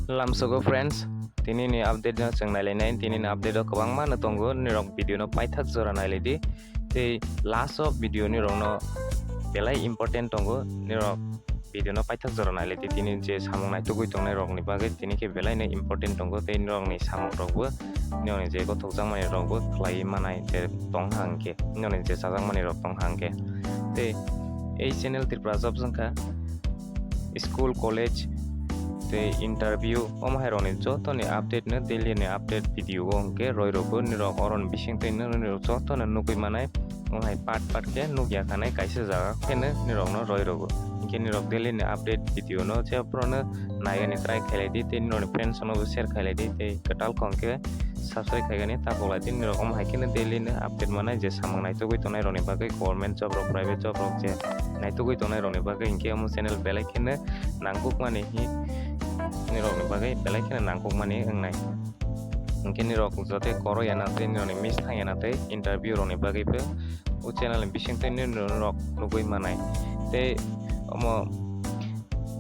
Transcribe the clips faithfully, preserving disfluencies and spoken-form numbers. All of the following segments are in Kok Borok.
Lamsogo friends, tini ni update no chwng nailainai. Tini ni update o kwbangma no tongo, nirok video no paithak jora nailaidi. Tei last o video nirok no belai important tongo, nirok video no paithak jora nailaidi. Tini je samung naitugwi tongnai rok ni bagwi tini khe belai no important tongo, tei nirok ni samung rok bo, nirok ni je gothok jakmani rok bo khlai manai je tong hang khe, nirok ni je chajakmani rok tong hang khe. Tei ei channel Tripura Jobs wngkha, school, college, tei interview, omo hai rokni jotoni update no daily ni update video o hwnkhe roi rwgo. Nirok oroni bisingtwi no nirok jotono nugwi manai, omo hai part part khe nukya khanai, kaisa jaga kheno nirokno roi rwgo. Hinkhe nirok daily ni update video no jephru no naigani try khailai di, tei nirokni friends rokno bo share khailai di, tei kwtal kong khe subscribe khaigani takhuk lai di. Nirok omo hai kheno daily no update manai je samung naitugwi tongnai rokni bagwi, government job rok, private job rok je naitugwi tongnai rokni bagwi hinkhe omo channel belai kheno nangkukmani hi nirokni bagwi belai kheno nangkukmani wngnai. Hinkhe nirok joto koro yana tei nirokni miss thang yana tei interview rokni bagwi bo o channel ni bisingtwi nirok nugwi manai. Tei omo,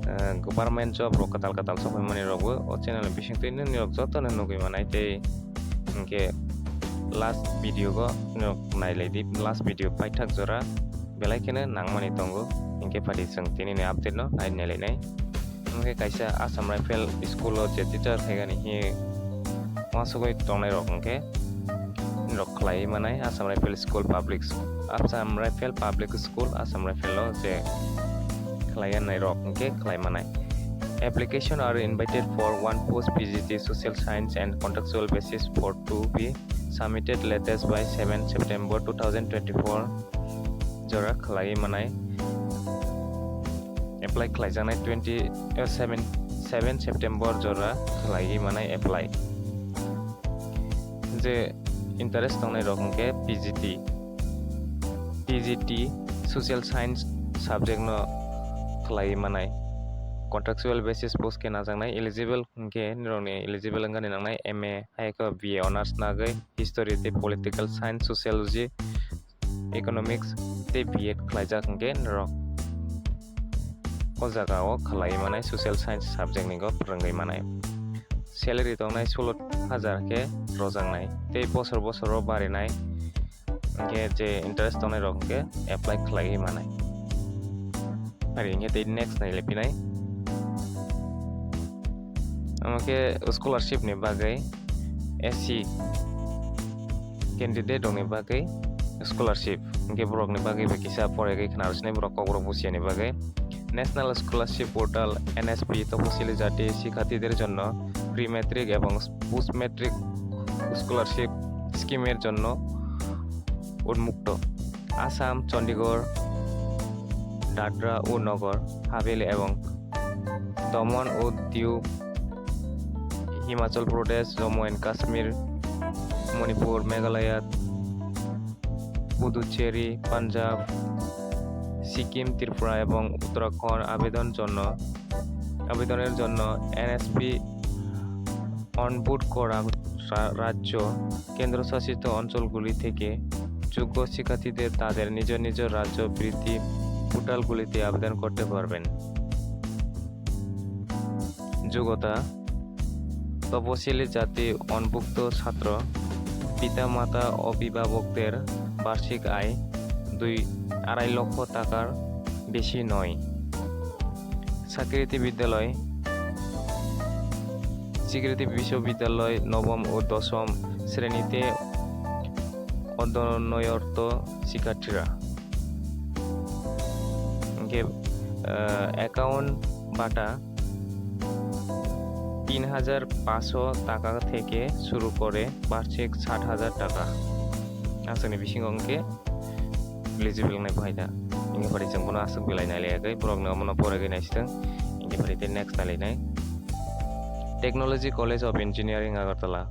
eh, government job rok kwtal kwtal sokphaimani rokbo o channel ni bisingtwi nirok jotono nugwi manai. Tei hinkhe last video go nirok nailai di, last video paithak jora belai kheno nangmani tongo. Hinkhe phaidi chwng tini ni update no nai nailainai. Hinkhe kaisa Assam Rifle school o je teacher khaigani hi uansugwi tongnai rok hinkhe nirok khlaiwi manai Assam Rifle School Public, Assam Rifle Public School, Assam Rifle o je khlaiya nai rok hinkhe khlai manai. Application are invited for one post P G T Social Science and contractual basis for to be submitted latest by seven September two thousand twenty-four. Jora khlaiwi manai, apply khlaijaknai twenty, eh, seven, seven September jora khlaiwi manai apply. Je interest tongnai rok hinkhe P G T, P G T Social Science subject no khlaiwi manai, contractual basis post khe najaknai. Eligible hinkhe nirokni eligible wngani nangnai M A, hai khe B A Honours nagwi, History tei Political Science, Sociology, Economics tei B Ed khlaijak hinkhe norok o jaga o khlaiwi manai, Social Science subject ni go phwrwngwi manai. Salary tongnai sulo hajar khe rojaknai tei bosor bosor o barinai, hinkhe je interest tongnai rok hinkhe apply khlaiwi manai. Ari hinkhe tei next nai le phinai. Omo khe scholarship ni bagwi, S C candidate rokni bagwi scholarship, hinkhe borokni bagwi bai kisa porigwi khna rwsinai borok, kokborok buchiyani bagwi. National Scholarship Portal, N S P, তপশিলি জাতি শিক্ষার্থীদের জন্য pre matric এবং post matric scholarship স্কিমের জন্য উন্মুক্ত। আসাম, চণ্ডীগড়, দাদরা ও নগর হাভেলি এবং দমন ও দিউ, হিমাচল প্রদেশ, জম্মু এন্ড কাশ্মীর, মণিপুর, মেঘালয়, পুদুচেরি, পাঞ্জাব, সিকিম, ত্রিপুরা এবং উত্তরাখণ্ড আবেদন জন্য, আবেদনের জন্য এন এস পি অনবোর্ড করা রা-, রাজ্য, কেন্দ্রশাসিত অঞ্চলগুলি থেকে যোগ্য শিক্ষার্থীদের তাদের নিজ নিজ রাজ্য বৃত্তি পোর্টালগুলিতে আবেদন করতে পারবেন। যোগ্যতা, তপশিলি জাতি অন্তর্ভুক্ত ছাত্র, পিতা মাতা অভিভাবকদের বার্ষিক আয় দুই, আড়াই লক্ষ টাকার বেশি নয়। স্বীকৃতি বিদ্যালয়, স্বীকৃতি বিশ্ববিদ্যালয় নবম ও দশম শ্রেণীতে অধ্যয়নরত শিক্ষার্থীরা। Hinkhe, ah, account bata tin hajar paso taka theke suru kore barshik sat hajar taka. Aswkni bisingo hinkhe eligible wngnai bo hai da. Hinkhe phaidi chwng bono aswk belai nai laiya khe, borokno omono poregwi naisithwng. Hinkhe phaidi tei next nai lainai. Technology College of Engineering, Agartala.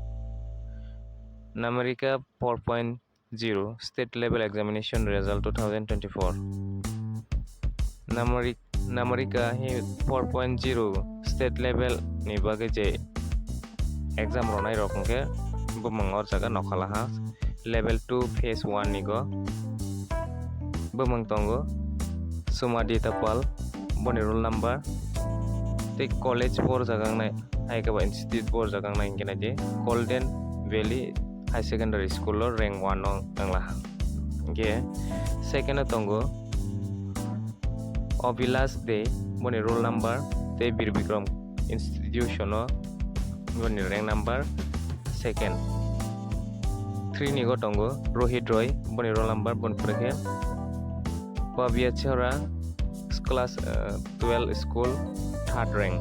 Namarika four point zero State Level Examination Result two thousand twenty-four. Namari-, Namarika hi four point zero State Level ni bagwi je exam ronai rok hinkhe bumung or jaga nokhala ha. Level two Phase one ni go bumung tongo Sumadi Tapal, boni roll number tei college borjak wngnai, hai khe ba institute borjak wngnai hwnkhe nai di Golden Valley High Secondary School o rank one o wngla. Hwnkhe second o tongo Abhilash De, boni roll number tei Bir Bikram Institution o boni rank number second. Three ni go tongo Rohit Roy, boni roll number boni pore khe Babia Chhara class, uh, twelve school third rank.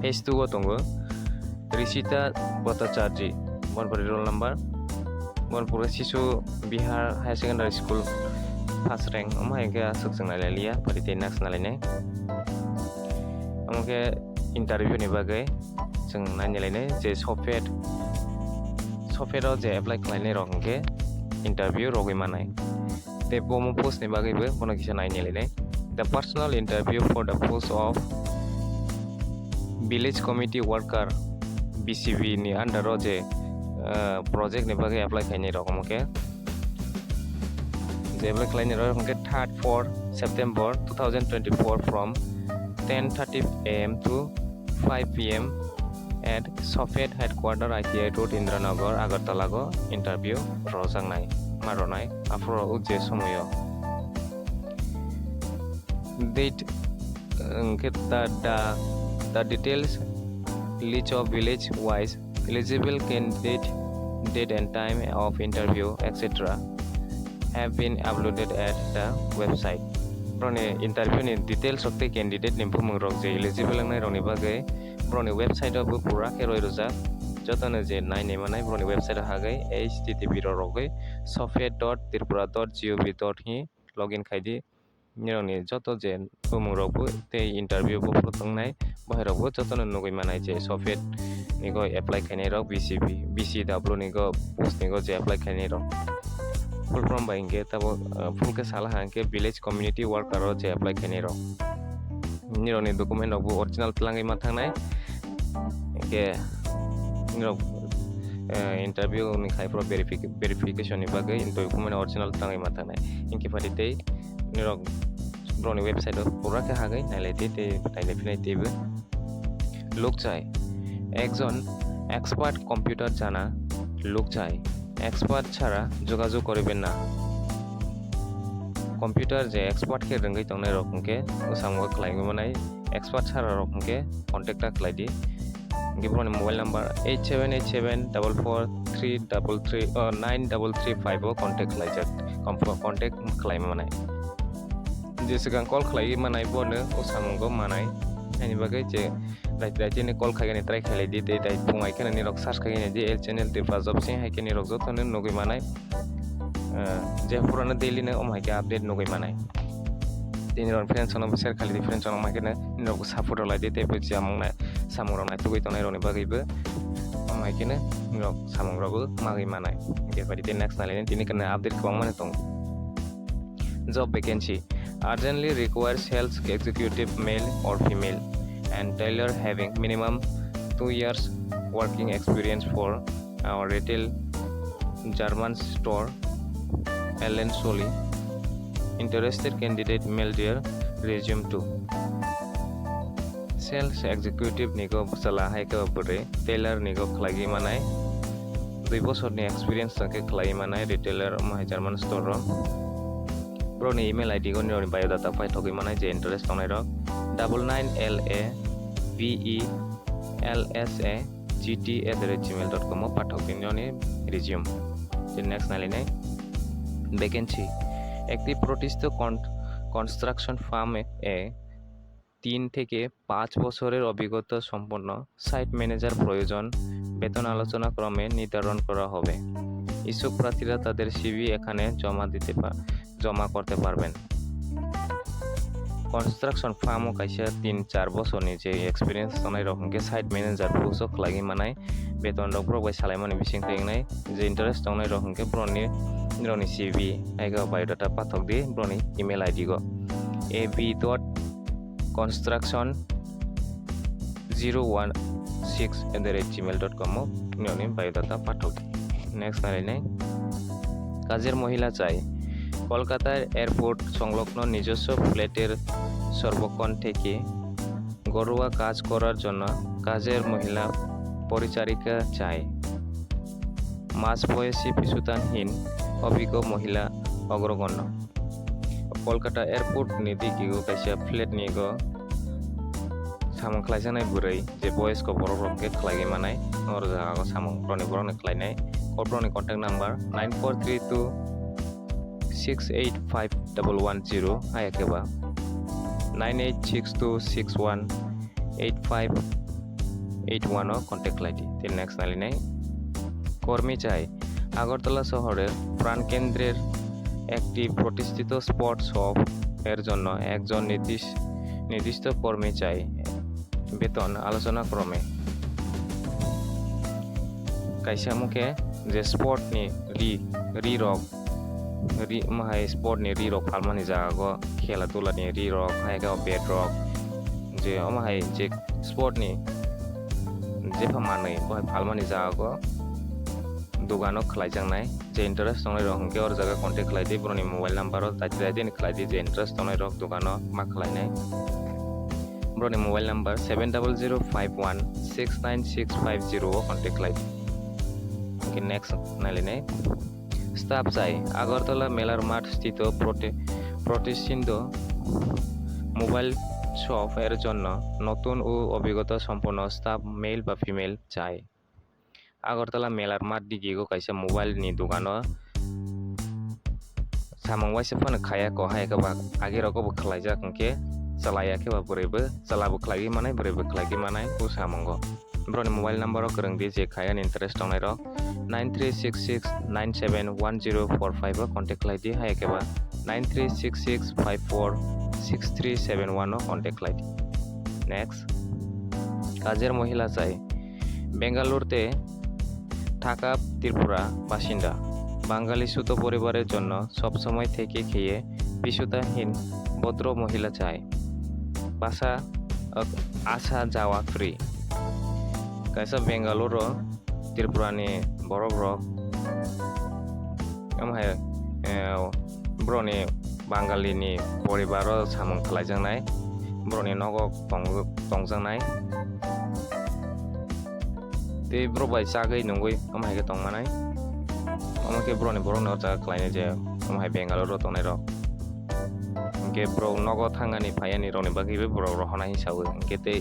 Phase two o tongo Rishita Bhattacharjee, boni pore roll number, boni pore Shishu Vihar Higher Secondary School first rank. Omo hai khe aswk chwng nai lai liya, pari tei next nai lainai. Omo khe interview ni bagwi chwng nai nai lainai je Sofed, Sofed o je apply khlainai rok hwnkhe interview rogwi manai. Tei bomo post ni bagwi bo bono kisa nai nai lainai. The personal interview for the post of village committee worker, B C B ni under o je, uh, project ni bagwi apply khainai rok omo khe. Je apply khlainai rok hwnkhe third four September two thousand twenty-four from ten thirty A M to five P M at Sofed Headquarter I T I Road, Indiranagar, Agartala go interview rwjaknai, ma rwnai, aphuru o je somoio. Date, uh, hwnkhe the, the, the details list of village wise eligible candidate, date and time of interview, et cetera have been uploaded at the website. Borokni interview ni details rok tei candidate ni bumung rok je eligible wngnai rokni bagwi borokni website o bo pura khe roi rwjak. Jotono je nai nai manai borokni website o hagwi H T T P rok rogwi sofed dot tripura dot gov dot hi login khai di. Nirokni joto je bumung rok bo tei interview bo phuru tongnai, bahai rok bo jotono nugwi manai je Sofed ni go apply khainai rok, B C B, B C W ni go post ni go je apply khainai rok. Full form bai hwnkhe tabo, uh, full khe sala ha hwnkhe village community worker o je apply khainai rok. Nirokni document rok bo original twlangwi ma thangnai. Hwnkhe nirok, uh, interview ni khai phuru verific-, verification ni bagwi document original twlangwi ma thangnai. Hinkhe phaidi tei nirok borokni website o pura khe hagwi nailai di tei nailai phinai teibo. Lukchai, ekjon expert computer jana lukchai, expert chhara jogajog koriben na. Computer je expert khe rwngwi tongnai rok hwnkhe bwskango khlaiwi manai, expert chhara rok hwnkhe contact ta khlai di. Hwnkhe borokni mobile number eight seven eight seven double four three double three, oh, nine double three five o contact khlaijak, com-, contact khlai manai. Je swkang call khlaiwi manai bono o samungo manai. Ani bagwi je rait rait ni call khaigani try khailai di, tei dai phung hai kheno nirok search khaigani di, el channel Tripura job sing hai khe nirok jotono nugwi manai. Ah, je purano daily no omo hai khe update nugwi manai. Tei nirok friends rokno bo share khailai di, friends rok omo hai kheno nirok bo support rwlai di, tei bo je amung nai samung rok naitugwi tongnai rokni bagwi bo omo hai kheno nirok samung rok bo magwi manai. Hwnkhe phaidi tei next nai lainai, tini kheno update kwbangma no tongo. Job vacancy urgently require sales executive male or female and tailor having minimum two years working experience for our retail German store, Ellen Soli. Interested candidate mail their resume to. Sales executive ni go bwsala hai khe bwrwi, tailor ni go khlaiwi manai dui bosor ni experience tong khe khlaiwi manai retailer omo hai German store o. Borokni email I D go nirokni biodata paithogwi manai je interest tongnai rok double nine L A V E L S A G T at the rate gmail dot com o pathok di nirokni resume. Tei next nai lainai vacancy. একটি প্রতিষ্ঠিত কন-, construction firm এ তিন থেকে পাঁচ বছরের অভিজ্ঞতা সম্পন্ন site manager প্রয়োজন। বেতন আলোচনা ক্রমে নির্ধারণ করা হবে। ইচ্ছুক প্রার্থীরা তাদের সিভি এখানে জমা দিতে পা-, জমা করতে পারবেন। Construction firm o kaisa tin char bosorni je experience tongnai rok hwnkhe site manager post o khlaiwi manai, beton rok borok bai salaimani bisingtwi wngnai, je interest tongnai rok hwnkhe borokni, borokni C V hai khe biodata pathok di borokni email I D go, A B dot construction zero one six at the rate gmail dot com o nini biodata pathok di. Next nai nai. কাজের মহিলা চাই। কলকাতার এয়ারপোর্ট সংলগ্ন নিজস্ব ফ্ল্যাটের সর্বক্ষণ থেকে ঘরোয়া কাজ করার জন্য কাজের মহিলা পরিচারিকা চাই। মাঝবয়সী পিছুতানহীন অভিজ্ঞ মহিলা অগ্রগণ্য। Kolkata airport ni digigo kaisa flat ni go samung khlaijaknai bwrwi, je boyos ko borok rok khe khlaiwi manai, oro jaga o samung borokni borokni khlainai. Borokni contact number nine four three two six eight five double one zero, hai khe ba nine eight six two six one eight five eight one o contact khlai di. Tei next nai linai kormi chai. Agartala শহরের প্রাণকেন্দ্রের একটি প্রতিষ্ঠিত spot shop এর জন্য একজন নির্দিষ্ট নির্দিষ্ট কর্মী চাই। বেতন আলোচনা ক্রমে। Kaisa mukhe je sport ni ri, ri rok, ri, omo hai sport ni ri rok phalmani jaga go, khela dula ni ri rok, hai khe o bat rok, je omo hai je sport ni jepha manwi bo hai phalmani jaga go dogano khlaijaknai. Je interest tongnai rok hwnkhe oro jaga contact khlai di, borokni mobile number o daiti daiti ni khlai di, je interest tongnai rok dogano ma khlainai. Borokni mobile number seven double zero five one six nine six five zero o contact khlai di. Hwnkhe next nai linai. Staff চাই। আগরতলা মেলার মাঠ স্থিত প্রতি-, প্রতিষ্ঠিত mobile shop এর জন্য নতুন ও অভিজ্ঞতা সম্পন্ন স্টাফ মেল বা ফিমেল চাই। Agartala melar mat digigo kaisa mobile ni dogano samung waisa phano khaya ko hai khe ba agi rogo bo khlaijak hwnkhe chalaiya khe ba bwrwi bo chwla bo khlaiwi manai bwrwi bo khlaiwi manai o samungo. Borokni mobile number o kwrwng di je khayani interest tongnai rok nine three six six nine seven one zero four five o contact khlai di hai khe ba nine three six six five four six three seven one o contact khlai di. Next, কাজের মহিলা চাই। বেঙ্গালুরুতে থাকা ত্রিপুরা বাসিন্দা। বাঙালি সুতো পরিবারের জন্য সবসময় থেকে খেয়ে পিছুতাহীন ভদ্র মহিলা চাই। বাসা, আহ, আসা যাওয়া free. Kaisa Bengaluru, Tripura ni borok rok. Omo hai, eh, borokni Bangali ni poribar o samung khlaijaknai. Borokni nogo tong-, tongjaknai. Tei borok bai chagwi nungwi omo hai khe tongmanai. Omo khe borokni borokno o jaga khlainai je omo hai Bengaluru o tongnai rok. Hwnkhe borok nogo thangani phaiyani rokni bagwi borok rohornai hinwi saui. Hwnkhe tei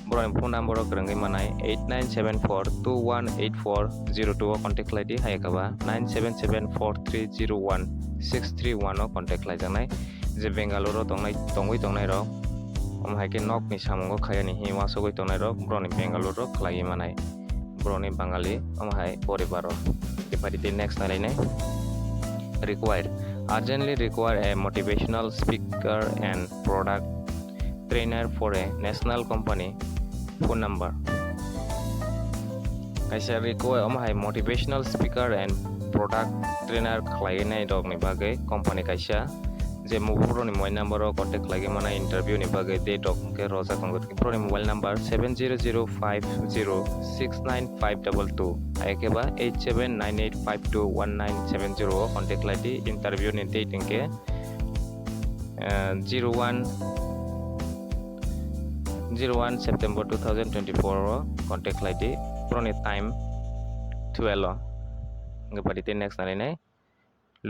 borokni phone number o kwrwngwi manai eight nine seven four two one eight four zero two o contact khlai di, hai khe ba nine seven seven four three zero one six three one o contact khlaijaknai. Je Bengaluru o tongnai, tongwi tongnai rok, omo hai khe nokni samungo khayani hinwi uansugwi tongnai rok, borokni Bengaluru o khlaiwi manai. Borokni Bangali, omo hai poribar o. Khe pari tei next nai lainai. Require. Urgently require a motivational speaker and product trainer for a national company. Phone number. Kaisa require, omo hai motivational speaker and product trainer khlainai rokni bagwi company kaisa. Je mobile rokni mobile number o contact khlai mano interview ni bagwi date rok hwnkhe rojak tongo. Borokni mobile number seven zero zero five zero six nine five double two, hai khe ba eight seven nine eight five two one nine seven zero o contact khlai di. Interview ni date hwnkhe, eh, zero one, zero one September two thousand twenty-four o contact khlai di. Borokni time twelve o. Hwnkhe pari tei next nai lainai.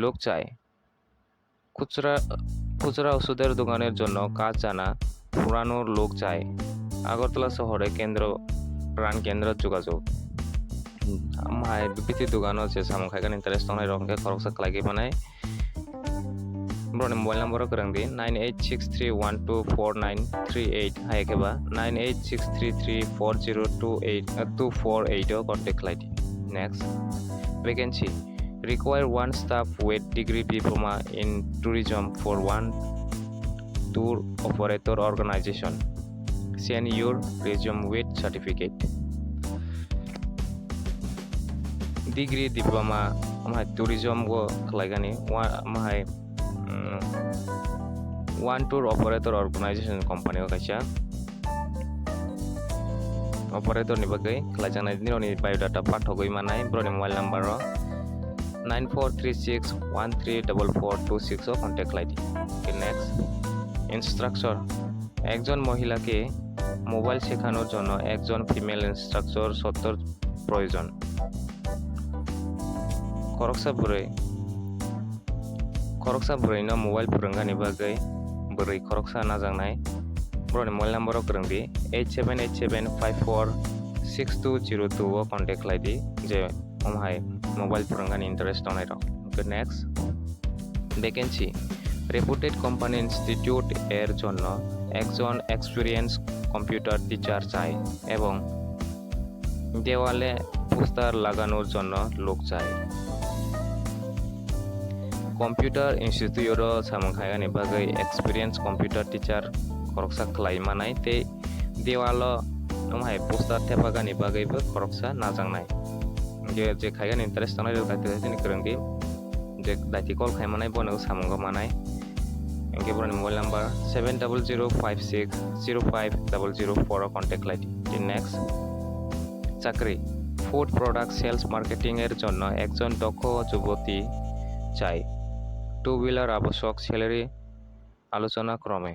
লোক চাই। খুচরা, খুচরা ওষুধের দোকানের জন্য কাজ জানা পুরানো লোক চাই। আগরতলা শহরে কেন্দ্র, প্রাণ কেন্দ্র যোগাযোগ। Omo hai bithi dogano je samung khaikhe interest tongnai rok hwnkhe khoroksa khlaigwi manai. Borokni mobile number o kwrwng di nine eight six three one two four nine three eight, hai khe ba nine eight six three three four zero two eight, uh, two four eight o contact khlai di. Next, vacancy. Require one staff with degree diploma in tourism for one tour operator organization. Send your resume with certificate. Degree diploma, omo hai tourism go khlaigani, wa-, omo hai, mm, one tour operator organization company o kaisa. Operator ni bagwi khlaijaknai nirokni biodata pathogwi manai borokni mobile number o nine four three six one three double four two six o contact khlai di. Okay, next, instructor. একজন মহিলাকে মোবাইল শেখানোর জন্য একজন female instructor সত্তর প্রয়োজন। খরকসা বুড়ি, খরকসা বুড়িনো mobile phwrwngani bagwi bwrwi khoroksa najaknai. Borokni mobile number o kwrwng di, eight seven eight seven five four six two zero two o contact khlai di, je omo hai mobile phwrwngani interest tongnai rok. Hwnkhe next vacancy, reputed company institute er jonno ekjon experience computer teacher chai ebong dewale poster laganor jonno lok chai. Computer institute o samung khaigani bagwi experience computer teacher khoroksa khlai manai tei dewalo omo hai poster thepagani bagwibo khoroksa najaknai. Hwnkhe je khaigani interest tongnai rok daitwi daitwini kwrwng di, je daitwi call khai manai bono samungo manai. Hwnkhe borokni mobile number seven double zero five six zero five double zero four o contact khlai di. Tei next chakri, food product sales marketing er jonno ekjon dokho juboti chai, two wheeler abosok, salary alochona krome.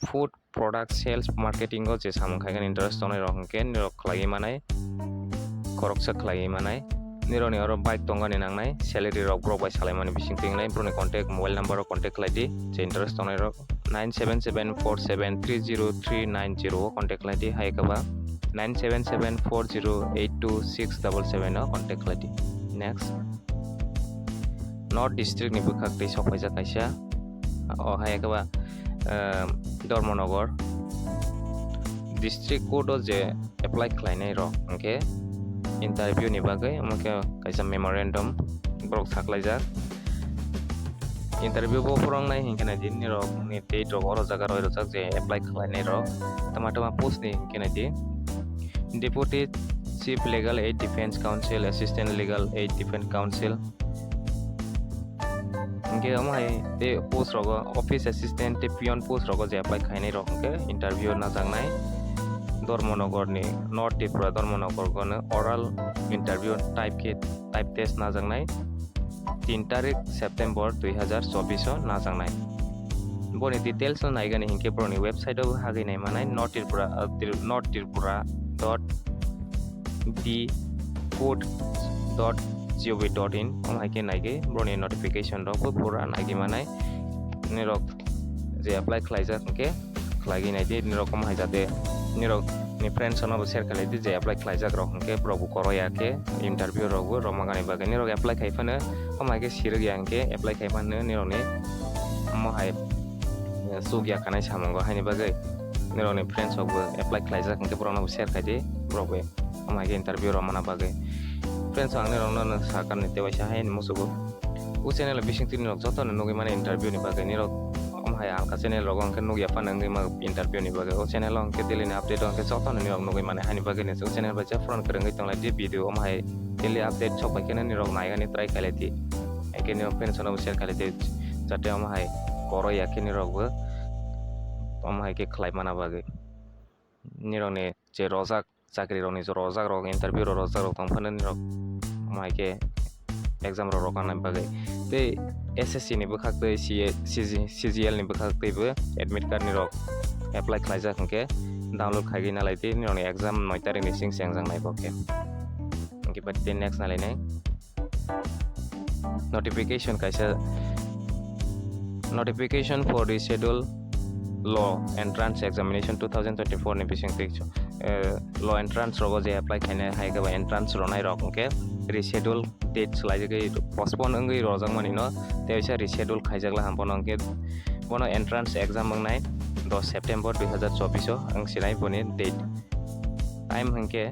Food product sales marketing o je samung khaigani interest tongnai rok hwnkhe nirok khlaiwi manai, khoroksa khlaiwi manai. Nirokni oro bike tongani nangnai, salary rok borok bai salaimani bising twi wngnai, borokni contact mobile number o contact khlai di, je interest tongnai rok nine seven seven four seven three zero three nine zero o contact khlai di, hai khe ba nine seven seven four zero eight two six double seven o contact khlai di. Next, North District ni bwkhak twi sok phaijak kaisa, o hai khe ba, ehm, Dharmanagar District Court o je apply khlainai rok hwnkhe interview ni bagwi omo khe kaisa memorandum borok saklaijak. Interview bo phwrwngnai hinkhe nai di nirok ni date rok oro jaga roi rwjak je apply khlainai rok. Tama tama post ni hinkhe nai di Deputy Chief Legal Aid Defense Counsel, Assistant Legal Aid Defense Counsel. Hinkhe omo hai tei post rogo office assistant tei peon post rogo je apply khainai rok hinkhe interview najaknai Dharmanagar ni, North Tripura Dharmanagar gono oral interview type khe type test najaknai tin tarik September dui hazar chobbish o najaknai. Boni details no naigani hinkhe borokni website o hagwi nai manai North Tripura, uh, Tri-, North Tripura dot B code dot gov dot in, omo hai khe naigwi borokni notification rok bo pura naigwi manai. Nirok je apply khlaijak hinkhe khlaigwi nai di, nirok omo hai jate nirok ni friends rok no bo share khlai di je apply khlaijak rok hinkhe borok bo koro ya khe interview rok bo rwmagani bagwi. Nirok apply khai phano omo hai khe sirwk ya hinkhe apply khai phano nirok ni omo hai, eh, chuk ya khanai samungo haini bagwi nirok ni friends rok bo apply khlaijak hinkhe borok no bo share khai di, borok bo omo hai khe interview rok mana bagwi. Friends, ang nirok no sakani tei waisa hai musugo. O channel bising twi nirok joto no nugwi mani interview ni bagwi, nirok omo hai alka channel rogo hwnkhe nugya phano wngwi ma interview ni bagwi. O channel o hwnkhe daily ni update o hwnkhe joto no nirok nugwi mani, haini bagwi ni o channel bai jephru kwrwngwi tonglai di video omo hai daily update sok bai kheno nirok naigani try khailai di. Hwnkhe nirok friends no bo share khailai di jate omo hai koro ya khe nirok bo omo hai khe khlai mana bagwi. Nirok ni je rojak chakri rokni rojak rok, interview rok rojak rok tong phano nirok omo hai khe exam rok rokna bagwi. Tei S S C ni bwkhak tei C A, C G, C G L ni bwkhak tei bo admit card ni rok apply khlaijak hinkhe download khaigwi nalai di, nirokni exam noi tarik ni sing chengjak nai bo khe. Hinkhe bai tei next nalai nai. Notification kaisa, notification for reschedule law entrance examination two thousand twenty-four ni bising twi, eh, law entrance rogo je apply khainai hai khe ba entrance ronai rok hwnkhe reschedule date swlaijagwi postpone wngwi rojak mani no tei waisa reschedule khaijak laham bono hwnkhe bono entrance exam wngnai dos September dui hazar chobbish o wngsinai boni date. Time hwnkhe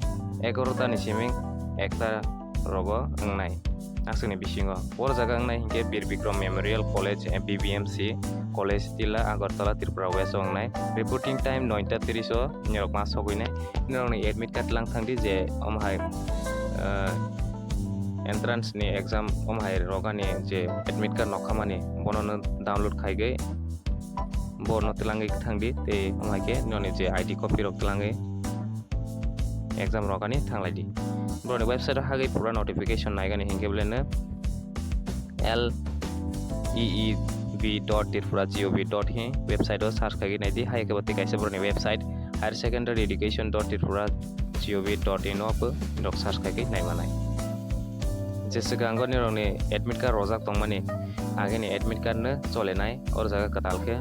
egarota ni simi ekta rogo wngnai. Aswkni bisingo o jaga wngnai hwnkhe Bir Bikram Memorial College, B B M C College, Tila, Agartala, Tripura West o wngnai. Reporting time noita tris o nirok ma sogwinai. Nirokni admit card lang thangdi je omo hai, eh, entrance ni exam omo hai rogani je admit card nokhamani bono no download khaigwi bono twlangwi thangdi tei omo hai khe nirokni je I D copy rok twlangwi exam rogani thanglai di. Borokni website o hagwi pura notification naigani hinkhe beleno L E E B dot tripura G O V dot in website o search khaigwi naidi, hai khe bo tei kaisa borokni website higher secondary education dot tripura gov dot in o bo norok search khaigwi naimanai. Je swkango norokni admit card rojak tongmani, agini admit card no cholenai, o jaga kwtal khe,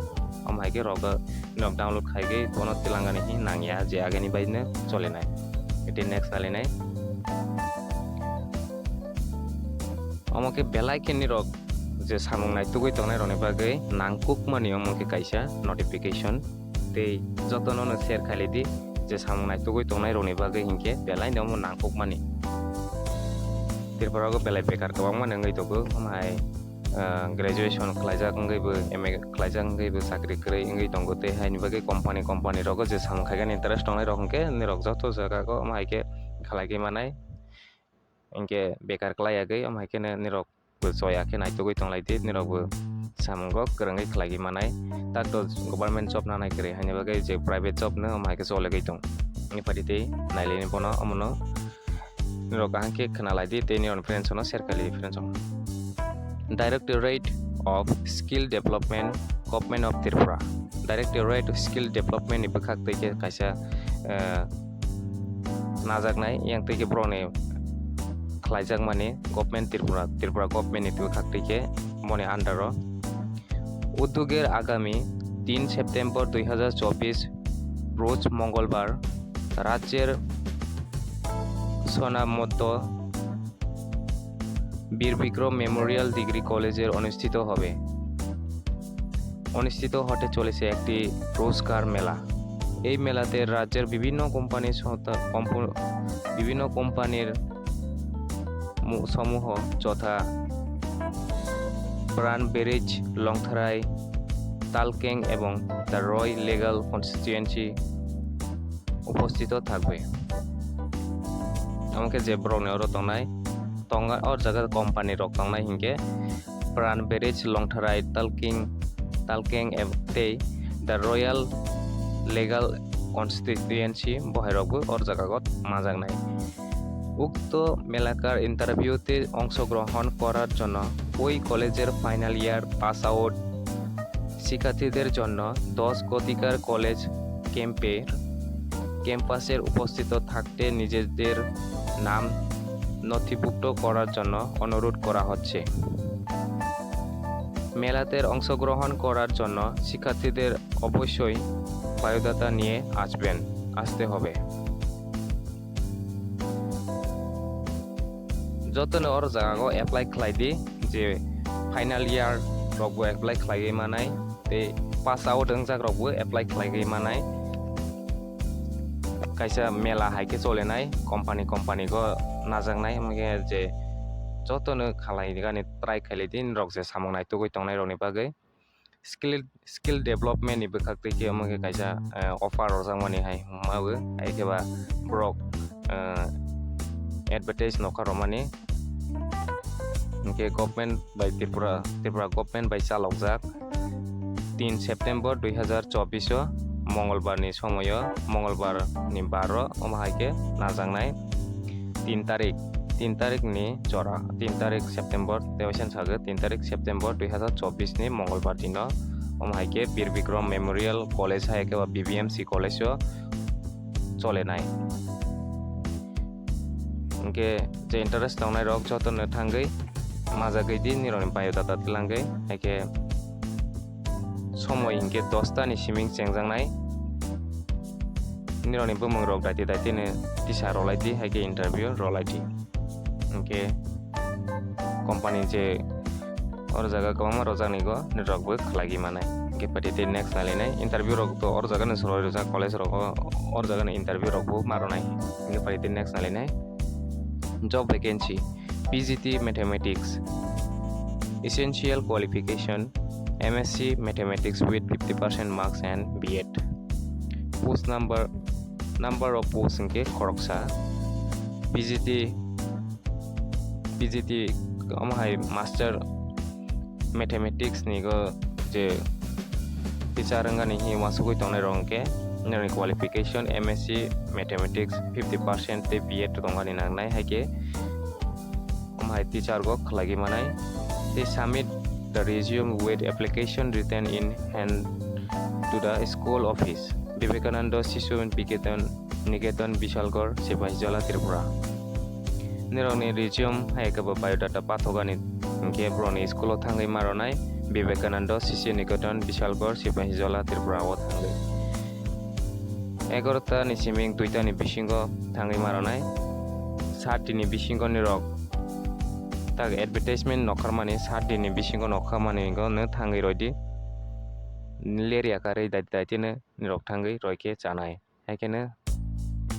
omo hai khe rogo norok download khaigwi bono tilangani hin nangya, je agini bai no cholenai. Iti next nalinai. Omo khe belai khe nirok je samung naitugwi tongnai rokni bagwi nangkukmani omo khe kaisa notification. Tei jotono no share khailai di, je samung naitugwi tongnai rokni bagwi hinkhe belai no omo nangkukmani. Tripura o belai bekar kwbangma wngwi tongo, omo hai, ah, graduation khlaijak wngwi bo, M A khlaijak wngwi bo chakri kwrwi wngwi tongo, tei haini bagwi company, company rogo je samung khaigani interest tongnai rok hinkhe nirok joto jaga o omo hai khe khlaigwi manai. Hinkhe bekar kwlai yagwi, omo hai kheno nirok bo choya khe naitugwi tonglai di, nirok bo samungo kwrwngwi khlaigwi manai. Tak to government job nanai kwrwi, haini bagwi je private job no omo hai khe cholegwi tong. Ni pari tei nailai ni bono, omono nirok kaham khe khwnalai di tei nirok friends no share khailai di friends no. Directorate of Skill Development, Government of Tripura. Directorate of Skill Development ni bwkhak twi khe kaisa, eh, najaknai, yang twi khe borokni khlaijakmani Government Tripura, Tripura Government ni bwkhak twi khe boni under o. উদ্যোগের আগামী তিন সেপ্টেম্বর দুই হাজার চব্বিশ রোজ মঙ্গলবার রাজ্যের সোনামুদ্দ বীর বিক্রম মেমোরিয়াল ডিগ্রি কলেজের অনুষ্ঠিত হবে, অনুষ্ঠিত হতে চলেছে একটি রোজগার মেলা। এই মেলাতে রাজ্যের বিভিন্ন কোম্পানির সংস্থা, কম্প-, বিভিন্ন কোম্পানির মু-, সমূহ যথা প্রাণ ব্রিজ, লংথরাই, তালকেং এবং দ্য রয় লিগ্যাল কনস্টিটিউয়েন্সি উপস্থিত থাকবে। Omo khe je borokni oro tongnai, tonga, o jaga company rok tongnai hinkhe Pran Bridge, Longtharai, Talking, Talkeng eb-, tei The Royal Legal Constituency bohairokbo o jagao majaknai. উক্ত মেলাকার ইন্টারভিউতে অংশগ্রহণ করার জন্য ওই কলেজের ফাইনাল ইয়ার পাস আউট শিক্ষার্থীদের জন্য দশ গতিকার কলেজ ক্যাম্পের, ক্যাম্পাসের উপস্থিত থাকতে নিজেদের নাম নথিভুক্ত করার জন্য অনুরোধ করা হচ্ছে। মেলাতে অংশগ্রহণ করার জন্য শিক্ষার্থীদের অবশ্যই বায়োডাটা নিয়ে আসবেন, আসতে হবে। Jotono oro jaga o apply khlai di, je final year rok bo apply khlaiwi manai, tei pass out wngjak rok bo apply khlaiwi manai. Kaisa mela hai khe cholenai, company, company go najaknai, hwnkhe je jotono khlai gani try khailai di, norok je samung naitugwi tongnai rokni bagwi. Skill, skill development ni bwkhak twi khe omo khe kaisa, eh, offer rwjakmani hai hwnma bo, hai khe ba borok, eh, advertise nokha rwmani. Hinkhe government bai Tripura, Tripura government bai chalokjak tin September dui hazar chobbish o Mongolbar ni somoyo, Mongolbar ni bar o omo hai khe najaknai. Tin tarik, tin tarik ni jora, tin tarik September, tei waisa sago tin tarik September dui hazar chobbish ni Mongolbar dino, omo hai khe Bir Bikram Memorial College hai khe ba B B M C College o cholenai. Hinkhe je interest tongnai rok jotono thangwi majagwi di, nirokni biodata twlangwi, hai khe somoi hinkhe dosta ni siming chengjaknai. Nirokni bumung rok daiti daiti no tisa rwlai di, hai khe interview rwlai di. Hinkhe company je oro jaga kwbangma rwjaknai go, nirok bo khlaiwi manai. Hinkhe phaidi tei next nailainai interview rok to oro jaga no swrwlai rwjak, college rok o, oro jaga no interview rok bo ma rwnai. Hinkhe phaidi tei next nailainai. Job vacancy, P G T Mathematics, essential qualification, M S C Mathematics with fifty percent marks and B Ed. Post number, number of post hinkhe khoroksa. P G T, P G T omo hai master mathematics ni go je teacher wngani hi uansugwi tongnai rok hinkhe nini qualification M S C Mathematics fifty percent tei B Ed tongmani nangnai, hai khe omo hai teacher go khlaiwi manai. Tei submit the resume with application written in hand to the school office Vivekananda Shishu Niketan, Niketan Bishalgarh, Sepahijala, Tripura. Nirokni resume hai khe bo biodata pathogani hwnkhe borokni school o thangwi maronai Vivekananda Shishu Niketan Bishalgarh, Sepahijala, Tripura o thangwi. Egarota ni siming duita ni bisingo thangwi maronai. Sat din ni bisingo nirok tak advertisement nokharmani, sat din ni bisingo nokharmani no thangwi roidi. Lerya karwi daiti daiti no nirok thangwi roikhe chanai. Hai kheno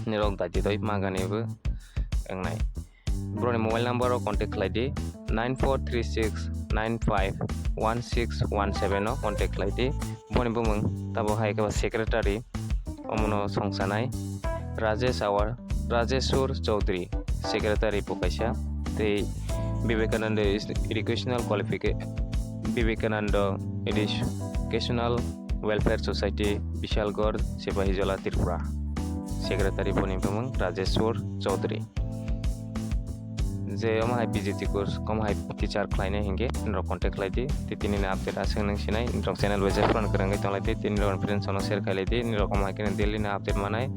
nirok daiti doi magani bo wngnai. Borokni mobile number o contact khlai di, nine four three six nine five one six one seven o contact khlai di. Boni bumung tabo hai khe secretary, omono songsanai Rajesh Awar, Rajeshwar Chaudhary, secretary bo kaisa, tei Vivekananda Educational Qualifica-, Vivekananda Educational Welfare Society, Bishalgarh, Sepahijala, Tripura. Secretary boni bumung Rajeshwar Chaudhary. Je omo hai P G T course, omo hai teacher khlainai hinkhe norok contact khlai di. Tei tini ni update aswk nung sinai, norok channel bai je phone kwrwngwi tonglai di, tini rok friends no share khailai di, norok omo hai kheno daily ni update manai,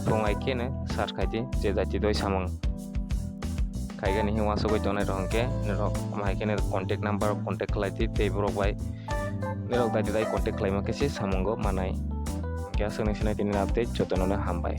phung hai kheno search khai di, je jati doi samung khaigani hwnwi uansugwi tongnai rok hinkhe norok omo hai kheno contact number contact khlai di, tei borok bai norok daiti dai contact khlaima khe se samungo manai. Khe aswk nung sinai tini ni update, jotono no hambai.